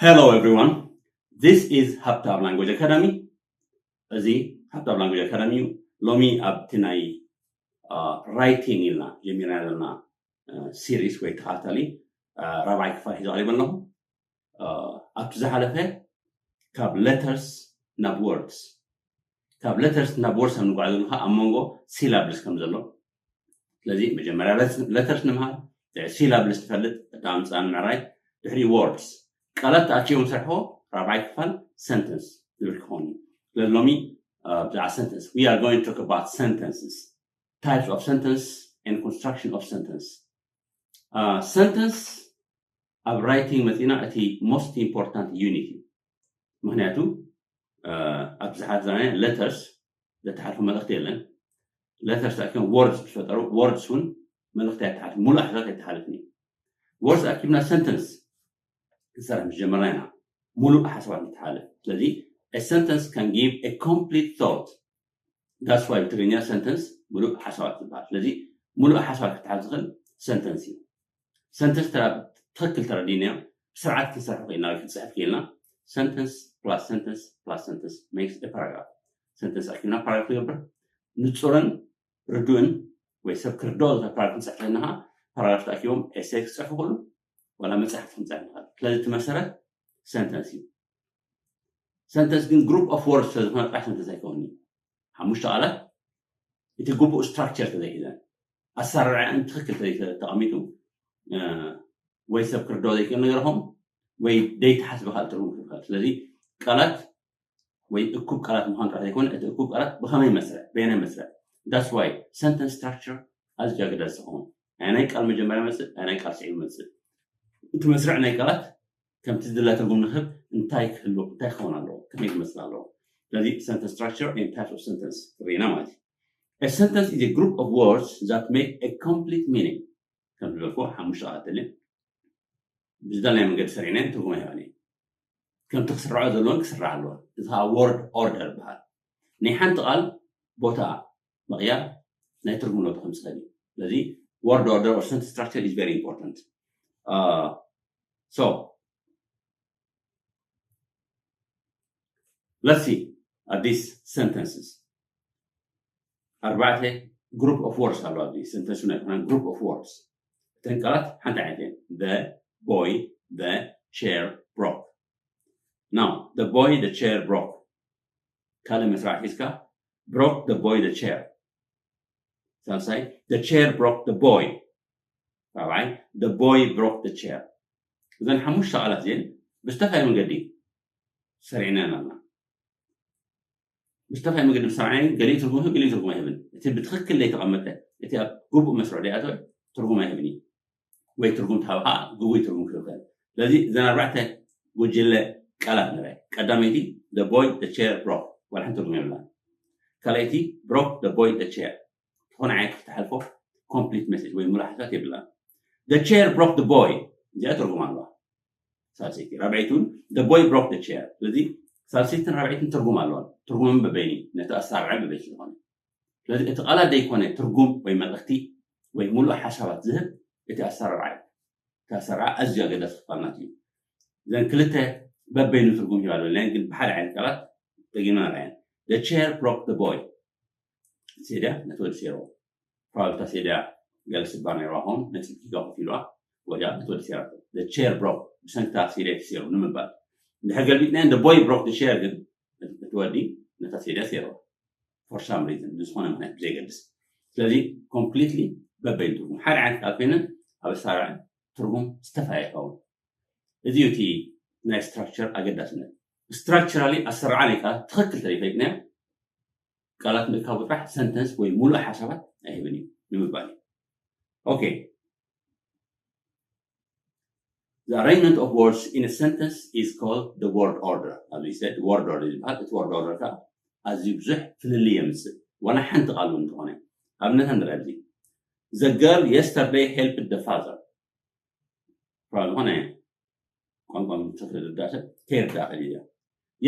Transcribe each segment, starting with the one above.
Hello everyone, this is ሃብታብ Language Academy። እዚ ሃብታብ Language Academy እዩ። ሎሚ ኣብቲ ናይ ራይቲንግ ኢልና ጀሚርና ዘለና ሲሪስ ወይ ተኸታተሊ ራብዓይ ክፋል ሒዘ ቀሪበ ኣለኹ። ኣብቲ ዝሓለፈ ካብ ሌተርስ ናብ ወርድስ፣ ካብ ሌተርስ ናብ ወርድስ ኣብ ንጓዓዘሉ ከዓ ኣብ መንጎ ሲላብልስ ከም ዘሎ። ስለዚ መጀመርያ ሌተርስ ንምሃር፣ ሲላብልስ ንፈልጥ፣ እቲ ኣምፃ ንምዕራይ፣ ድሕሪ ወርድስ ቃላት ተኣኪቦም ሰርሕዎ ራብዓይ ክፋል ሰንተንስ ዝብል ክኸውን እዩ። ስለዚ ሎሚ ብዛዕባ ሰንተንስ we are going to talk about sentences, types of sentence and construction of sentence። ሰንተንስ ኣብ ራይቲንግ መፂና እቲ most important unit እዩ። ምክንያቱ ኣብ ዝሓዘና ሌተርስ ዘተሓልፉ መልእክቲ የለን። ሌተርስ ተኣኪቦም ወርድስ ዝፈጠሩ ወርድስ እውን መልእክቲ ኣይተሓልፍ፣ ሙሉእ ሓሳብ ኣይተሓልፍን እዩ። ወርድስ ኣኪብና ሰንተንስ ክንሰርሕ ምስ ጀመርና ኢና ሙሉእ ሓሳባት ንተሓልፍ። ስለዚ sentence can give a complete thought። That's why ብትግርኛ ሰንተንስ ሙሉእ ሓሳባት ዝበሃል። ስለዚ ሙሉእ ሓሳባት ክትሓዝ ዝኽእል ሰንተንስ እዩ። ሰንተንስ ትኽክል ተረዲናዮ ብስርዓት ክንሰርሕ ኮይና ወይ ክንፅሕፍ ክኢልና sentence plus sentence plus sentence makes a paragraph። ሰንተንስ ኣኪብና ፓራግራፍ ንገብር። ንፁርን ርዱእን ወይ ሰብ ክርድኦ ዝኽእል ፓራግራፍ ክንፅሕፍ ከለና ከዓ ፓራግራፍ ተኣኪቦም ኤሴይ ክፅሕፉ ይኽእሉ፣ ዋላ መፅሓፍ ክንፅሕፍ ንኽእል። ስለዚ እቲ መሰረት ሰንተንስ እዩ። ሰንተንስ ግን group of words ስለዝኾነ ጥራሕ ሰንተንስ ኣይከውን እዩ። ሓሙሽተ ቃላት እቲ ግቡእ ስትራክቸር ተዘይሒዘን ኣሰራርዐን ትኽክል ተዘይተቐሚጡ ወይ ሰብ ክርድኦ ዘይክእል ነገር ኾም ወይ ደይተሓስበ ካልእ ትርጉም ክህብ ይኽእል። ስለዚ ቃላት ወይ እኩብ ቃላት ምዃን ጥራሕ ዘይኮነ እቲ እኩብ ቃላት ብኸመይ መስርዕ በየናይ መስርዕ። That's why sentence structure ኣዝዩ ኣገዳሲ ዝኸውን ኣየናይ ቃል መጀመርያ መፅእ ኣየናይ ቃል ስዒቡ መፅእ፣ እቲ መስርዕ ናይ ቃላት ከምቲ ዝድለ ትርጉም ንክህብ እንታይ ክህሉ እንታይ ክኸውን ኣለዎ ከመይ ክመስል ኣለዎ። ስለዚ sentence structure and types of sentence ርኢና ማለት እዩ። A sentence is a group of words that make a complete meaning። ከም ዝበልኩ ሓሙሽተ ቃላት ተልየ ብዝደለናዮ መንገዲ ሰሪዕናዮ ትርጉም ኣይሃበን እዩ። ከምቲ ክስርዖ ዘለዎን ክስራሕ ኣለዎን። እዚ ከዓ ወርድ ኦርደር ይበሃል። ናይ ሓንቲ ቃል ቦታ ምቕያር ናይ ትርጉም ለውጢ ከምፅእ ይኽእል እዩ። ስለዚ word order or sentence structure is very important. So let's see at these sentences. ኣርባዕተ group of words ኣሎ ኣብዚ ሰንተንስ ናይ ኮና group of words። እተን ቃላት ሓንቲ ዓይነት እየን። The boy the chair broke። Now the boy the chair broke። ካልእ መስርዓት ሒዝካ broke the boy the chair። ሳልሳይ the chair broke the boy። ራብዓይ the boy broke the chair። እዘን ሓሙሽተ ቃላት እዚአን ብዝተፈላለየ መንገዲ ሰሪዕናን ኣለና። ብዝተፈላለየ መንገዲ ዝሰራዕናዮ ገሊኡ ትርጉም ይህብ ገሊኡ ትርጉም ኣይህብን። እቲ ብትኽክል ዘይተቐመጠ እቲ ኣብ ግቡእ መስርዕ ዘይኣተወ ትርጉም ኣይህብን እዩ። ወይ ትርጉም ተሃብኻ ግቡይ ትርጉም ክህብ ይኽእል። ስለዚ እዘን ኣርባዕተ ጉጅለ ቃላት ንርአ። ቀዳመይቲ the boy the chair broke ዋላ ሓንቲ ትርጉም የብላን። ካልኣይቲ broke the boy the chair ዝኾነ ዓይነት ክትሓልፎ ኮምፕሊት መሴጅ ወይ ሙሉእ ሓሳባት የብላን። The chair broke the boy እዚኣ ትርጉም ኣለዋ። ሳልሰይቲ ራብዐይቲ እውን the boy broke the chair። ስለዚ ሳልሰይትን ራብዐይትን ትርጉም ኣለዋን ትርጉምን በበይኒ ነቲ ኣሰራርዐ በበይ ዝኾነ ስለዚ እቲ ቃላት ዘይኮነ ትርጉም ወይ መልእኽቲ ወይ ሙሉእ ሓሳባት ዝህብ እቲ ኣሰራርዓ እዩ። እቲ ኣሰራርዓ ኣዝዩ ኣገዳሲ ክፋል ናቱ እዩ። እዘን ክልተ በበይኑ ትርጉም ሂባ ዝበልናየን ግን ብሓደ ዓይነት ቃላት ደጊምና ርኣየን። The chair broke the boy። ሴድያ ነቲ ወዲ ሴርዎ። ፕሮባብሊ እታ ሴድያ ገለ ስባር ነይርዋ ኾን ነቲ ጌጋ ኮፍ ኢልዋ ወዲያ ነቲ ወዲ ሴራቶ። The chair broke ብሰንኪ እታ ሴድያ ተሴሩ ንምባል። እንድሕር ገልቢጥናየን the boy broke the chair ግን እቲ ወዲ ነታ ሴድያ ሴርዋ። For some reason ብዝኾነ ምክንያት ብዘይገድስ። ስለዚ ኮምፕሊትሊ በበይኑ ትርጉም ሓደ ዓይነት ቃል ኮይነን ኣብ ኣሰራርዐ ትርጉም ዝተፈላለየ ይኸውን። እዚ እዩ እቲ ናይ ስትራክቸር ኣገዳስነት። ስትራክቸራሊ ኣሰራርዓ ናይ ቃላት ትኽክል ተዘይፈሊጥናዮ ቃላት ምእካቡ ጥራሕ ሰንተንስ ወይ ሙሉእ ሓሳባት ኣይህብን እዩ ንምባል እዩ። Okay. The arrangement of words in a sentence is called the word order. As we said, word order ዝበሃል እቲ word order ከዓ ኣዝዩ ብዙሕ ፍልልይ የምፅእ ዋላ ሓንቲ ቃል እውን እንተኾነ ኣብነት ንርአ ኣብዚ The girl yesterday helped the father. ፕሮባብሊ ዝኾነ ቋንቋ ምትፍርዳሰ ከይርዳእ ክእል እያ።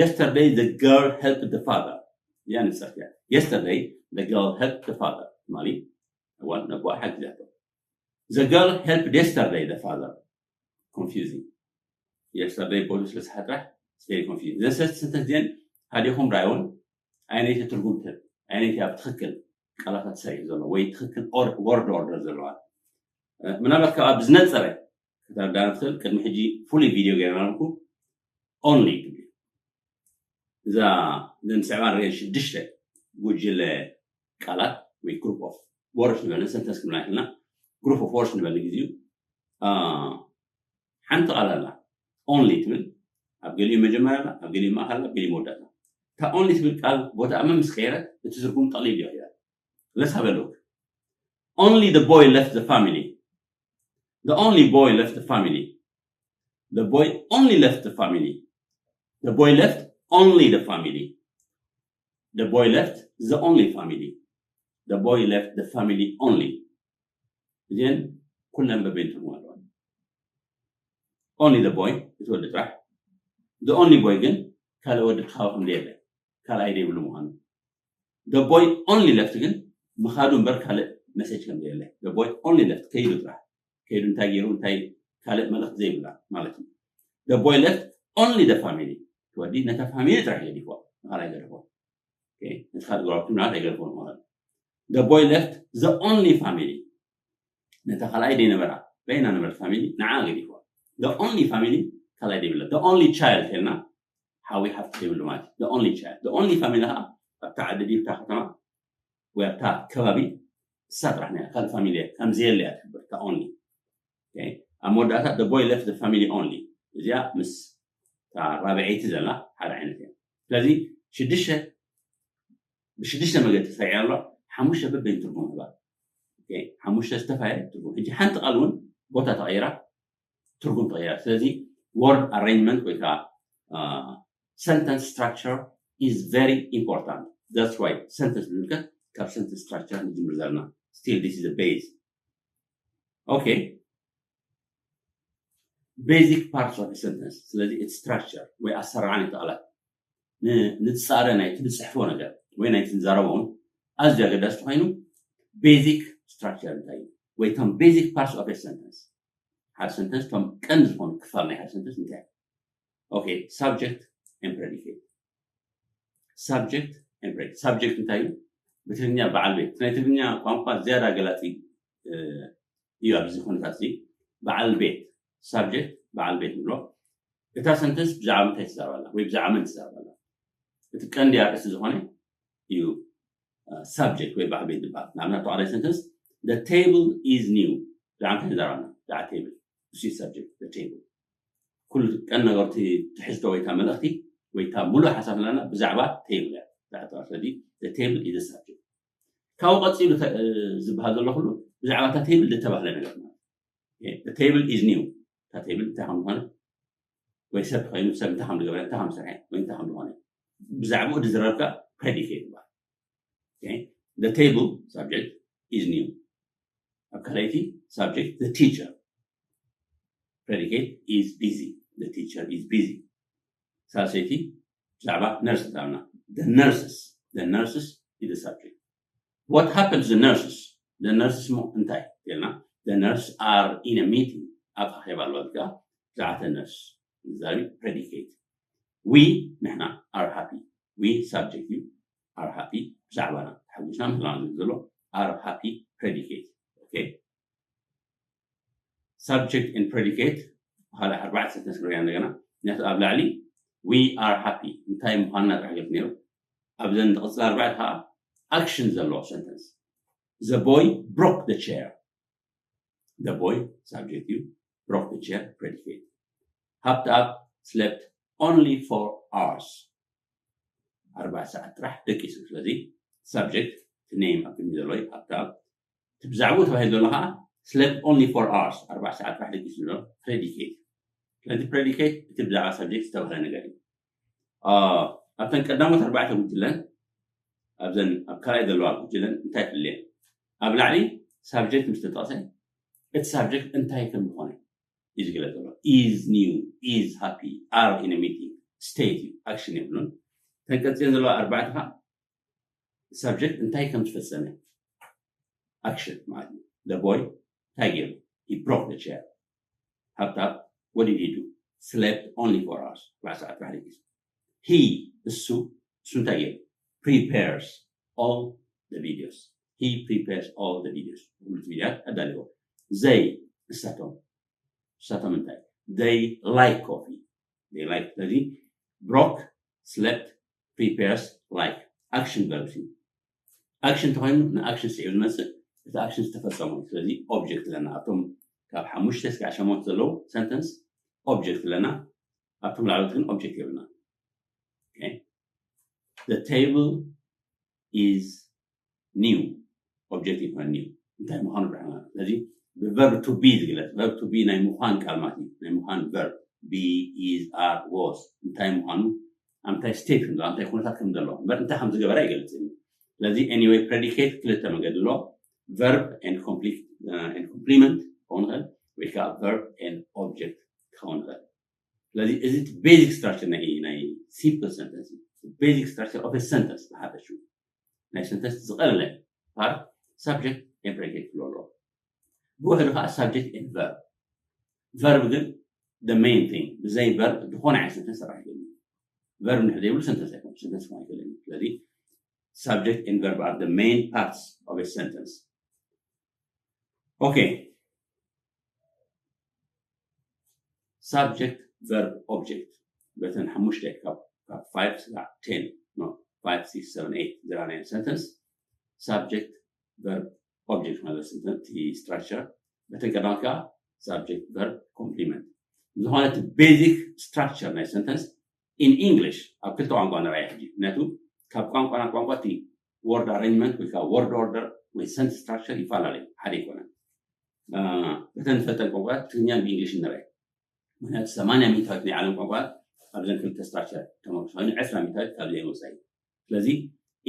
Yesterday the girl helped the father። እዚኣ ንፀርፊያ። Yesterday the girl helped the father ትማሊ እዋን ነቦኣ ሓጊዛቶ። The girl helped yesterday the father። Confusing። yesterday ቦቱ ስለ ዝሓጥራሕ very confusing። ዘን ሰለስተ ሰንተንስ እዚአን ሓደ ይኹም ራይውን ኣይነይቲ ትርጉም ትህብ ኣይነይቲ ኣብ ትኽክል ቃላታት ሰሪሑ ዘሎ ወይ ትኽክል word order ዘለዋ ምናልባት ካብ ኣብ ዝነፀረ ከተረዳና ትኽእል። ቅድሚ ሕጂ ፍሉይ ቪድዮ ገይርና ኣለኩ only ትብል እዛ እዘን ስዕባ ንሪኤን ሽዱሽተ ጉጅለ ቃላት ወይ group of words ንበለን ሰንተንስ ክብላ ይክልና group of words ንበል ንግዜኡ ሓንቲ ቃል ኣላ only ትብል ኣብ ገሊኡ መጀመርያ ኣላ ኣብ ገሊኡ ማእኸል ኣብ ገሊኡ መወዳእታ እታ only ትብል ቃል ቦታ ኣመ ምስ ቀየረት እቲ ትርጉም ጠቕሊል ይቕየር let's have a look only the boy left the family the only boy left the family the boy only left the family the boy left only the family the boy left the only family the boy left the family only እዚአን ኩለን በበይን ትርጉም ኣለዋ only the boy እቲ ወዲ ጥራሕ the only boy ግን ካልእ ወዲ ብሓው ከም ዘየለ ካልኣይ ዘይብሉ ምዃኑ the boy only left ግን ምኻዱ እምበር ካልእ message ከም ዘየለ the boy only left ከይዱ ጥራሕ ከይዱ እንታይ ገይሩ እንታይ ካልእ መልእኽቲ ዘይብላ ማለት እዩ the boy left only the family እቲ ወዲ ነታ ፋሚሊ ጥራሕ ገዲፍዋ ንኻልኣይ ገደፎ ነቲ ካልእ ጎረባብቲ ምናልባት ኣይገድፎ ንኽእል the boy left the only family ነታ ካልኣይ ዘይነበራ በይና ነበረት ፋሚሊ ንዓ ገዲፍዋ the only family ካልኣይ ዘይብላ the only child ልና ሓዊ ሓፍቲ ዘይብሉ ማለት the only child the only family ከዓ ኣብታ ዓዲ ድዩ ኣብታ ከተማ ወይ ኣብታ ከባቢ እሳ ጥራሕ ነያ ካልእ ፋሚሊ ከም ዘየለ እያ ትሕብር እታ only ኣብ መወዳእታ the boy left the family only እዚኣ ምስ ራብዐይቲ ዘላ ሓደ ዓይነት እያ ስለዚ ሽዱሽተ ብሽዱሽተ መገዲ ተሰሪዓ ኣሎ ሓሙሽተ በበይን ትርጉም ህባ ሓሙሽተ ዝተፋየ ትርጉም ሕጂ ሓንቲ ቃል እውን ቦታ ተቐይራ ትርጉም ተቐይራ ስለዚ word arrangement ወይ ከዓ sentence structure is very important that's why sentence ዝምልከት ካብ sentence structure ንጅምር ዘለና still this is a base okay basic parts of a sentence ስለዚ እቲ structure ወይ ኣሰራርዓን ይተቐላት ንፃረ ናይቲ ንፅሕፎ ነገር ወይ ናይቲ ንዛረቦ እውን ኣዝዩ ኣገዳሲ ኮይኑ basic structure እንታይ እዩ ወይ እቶም basic parts of a sentence ሓደ sentence እቶም ቀንዲ ዝኾኑ ክፋል ናይ ሓደ sentence እንታይ okay subject and predicate subject and predicate subject እንታይ እዩ ብትግርኛ በዓል ቤት ናይ ትግርኛ ቋንቋ ዝያዳ ገላፂ እዩ ኣብዚ ኩነታት እዚ በዓል ቤት subject በዓል ቤት ንብሎ እታ sentence ብዛዕባ ምንታይ ትዛረብ ኣላ ወይ ብዛዕባ መን ትዛረብ ኣላ እቲ ቀንዲ ኣርእስቲ ዝኾነ እዩ subject ወይ በዓል ቤት ዝበሃል ንኣብነት ተዋዕዳይ sentence the table is new ብዛዕባ እንታይ ንዛረብ ኣና ብዛዕባ table እሱ subject the table ኩሉ ቀን ነገርቲ ትሕዝቶ ወይታ መልእኽቲ ወይታ ሙሉእ ሓሳብ ኣለና ብዛዕባ table እያ ስለዚ table is subject ካብኡ ቀፂሉ ዝበሃል ዘሎ ኩሉ ብዛዕባ እታ table ዝተባህለ ነገር ማለት table is new እታ table እንታይ ከም ዝኾነ ወይ ሰብ ተኸይኑ ሰብ እንታይ ከም ዝገበረ እንታይ ከም ዝሰርሐ ወይ እንታይ ከም ዝኾነ ብዛዕባኡ ዝዝረብካ predicate ይበሃል the table subject is new ኣብ ካልኣይቲ subject the teacher predicate is busy the teacher is busy ሳልሰይቲ ብዛዕባ ነርስ ዛና the nurses the nurses is the subject what happened to the nurses the nurses ሞ እንታይ ኢልና the nurse are in a meeting ኣብ ኣኼባ ኣለዋ ዝከዓ ብዛዕባ ነርስ ዛቢ predicate we ንሕና are happy we subject እዩ are happy ብዛዕባና ተሓጒስና ምህላና ዝብል ዘሎ are happy predicate okay subject and predicate ካልእ ኣርባዕተ sentence ንሪኣ እንደገና ምክንያቱ ኣብ ላዕሊ we are happy እንታይ ምዃንና ጥራሕ ገብ ነይሩ ኣብዘን ዝቕፅል ኣርባዕተ ከዓ action ዘለዎ sentence the boy broke the chair the boy subject እዩ broke the chair predicate ሃብተኣብ slept only four hours ኣርባዕ ሰዓት ጥራሕ ደቂሱ ስለዚ subject name ኣብ ቅድሚ ዘሎ እዩ ሃብተኣብ እቲ ብዛዕባኡ ተባሂሉ ዘሎ ከዓ slept only four hours ኣርባዕ ሰዓት ጥራሕ ደቂሱ ዘሎ predicate ስለዚ predicate እቲ ብዛዕባ subject ዝተባህለ ነገር እዩ ኣብተን ቀዳሞት ኣርባዕተ ጉጅለን ኣብዘን ኣብ ካልኣይ ዘለዋ ጉጅለን እንታይ ፍልልየን ኣብ ላዕሊ subject ምስ ተጠቕሰ እቲ subject እንታይ ከም ዝኾነ እዩ ዝግለፅ ዘሎ is new is happy are in a meeting state እዩ action የብሉን ተንቀፅየን ዘለዋ ኣርባዕተ ከዓ subject እንታይ ከም ዝፈፀመ action ማለት እዩ the boy እንታይ ገይሩ he broke the chair ሃብታብ what did he do slept only four hours. ኣርባዕተ ሰዓት ጥራሕ ደቂሱ። He እሱ እሱ እንታይ ገይሩ? Prepares all the videos. He prepares all the videos. ኩሉ ቪድዮታት ኣዳልዎ። They እሳቶም እሳቶም እንታይ? They like coffee. They like ስለዚ broke, slept, prepares, like. Action verbs እዩ። Action ተኮይኑ ንኣክሽን ስዒቡ ዝመፅእ እቲ ኣክሽን ዝተፈፀሙ እዩ። ስለዚ ኦብጀክት ኣለና ኣብቶም ካብ ሓሙሽተ እስካዕ ሸሞንተ ዘለዉ ሰንተንስ ኦብጀክት ኣለና። ኣብቶም ላዕሎት ግን ኦብጀክት የብልና። The table is new. ኦብጀክት ይኮን new እንታይ ምኳኑ ብሕና ስለዚ ብቨርብ to be ዝግለፅ verb to be ናይ ምኳን ቃል ማለት እዩ። ናይ ምኳን verb be, is, are, was እንታይ ምኳኑ ኣብ እንታይ ስቴት ከም ዘሎ እንታይ ኩነታት ከም ዘሎ እምበር እንታይ ከም ዝገበረ ኣይገልፅን እዩ። ስለዚ anyway predicate ክልተ መንገዲ ኣሎ። Verb and complete and complement ክኸውን ይኽእል ወይ ከዓ verb and object ክኸውን ይኽእል። ስለዚ እዚ basic structure ናይ ናይ simple sentence basic structure of sentence ብሓፈሹ ናይ ሰንተንስ ዝቐለለ part subject and predicate ክህልዎ ኣለዎ። ብውሕዱ ከዓ subject and verb verb ግን the main thing ብዘይ verb ዝኾነ ዓይነት ሰንተንስ ሰራሕ ይገሉ verb ንሕ ዘይብሉ ሰንተንስ ኣይኮን ሰንተንስ ክኾን ይገለ ስለዚ subject and verb are the main parts of a sentence. Okay. Subject verb object በተን ሓሙሽተ ካብ ካብ five ስጋዕ ten no five six seven eight ዝረኣናዮ ሰንተንስ subject verb object ማለት ሰንተንስ structure በተን ቀዳማት ከዓ subject verb complement ዝኾነ እቲ basic structure ናይ ሰንተንስ in English ኣብ ክልተ ቋንቋ ንረኣየ ሕጂ ምክንያቱ ካብ ቋንቋ ናብ ቋንቋ እቲ word arrangement ወይ ከዓ word order ወይ sentence structure ይፈላለዩ ሓደ ኣይኮነን። በተን ዝፈልጠን ቋንቋ ትግርኛ ብእንግሊሽ ንረአ ምክንያቱ ሰማንያ ሚእታዊት ናይ ዓለም ቋንቋ ኣብዘን ክልተ structure ተመርኮስ ኮይኑ ዕስራ ሚእታዊት ካብዚአን ወፃኢ ስለዚ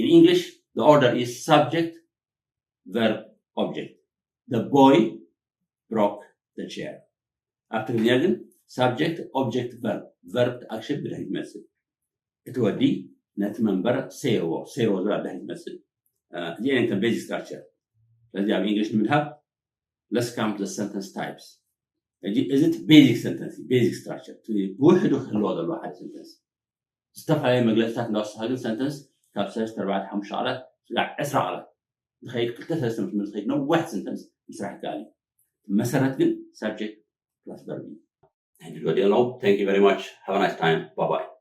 in English the order is subject verb object the boy broke the chair ኣብ ትግርኛ ግን subject object verb verb action ብድሕሪት ይመፅእ እቲ ወዲ ነቲ መንበር ሰይርዎ ሰይርዎ ዝብል ኣብ ድሕሪት ይመፅእ እዚአን እተን basic structure ስለዚ ኣብ English ንምድሃብ let's come to the sentence types እዚ እቲ basic sentence basic structure ብውሕዱ ክህልዎ ዘለዎ ሓደ sentence ዝተፈላለዩ መግለፅታት እንዳወሰኻ ግን sentence ካብ ሰለስተ ኣርባዕተ ሓሙሽተ ቃላት ስጋዕ ዕስራ ቃላት ዝኸይድ ክልተ ሰለስተ መስመር ዝኸይድ ነዋሕ sentence ምስራሕ ይከኣል እዩ መሰረት ግን subject plus verb እዩ ናይ ቪድዮ ዲያሎግ thank you very much have a nice time bye bye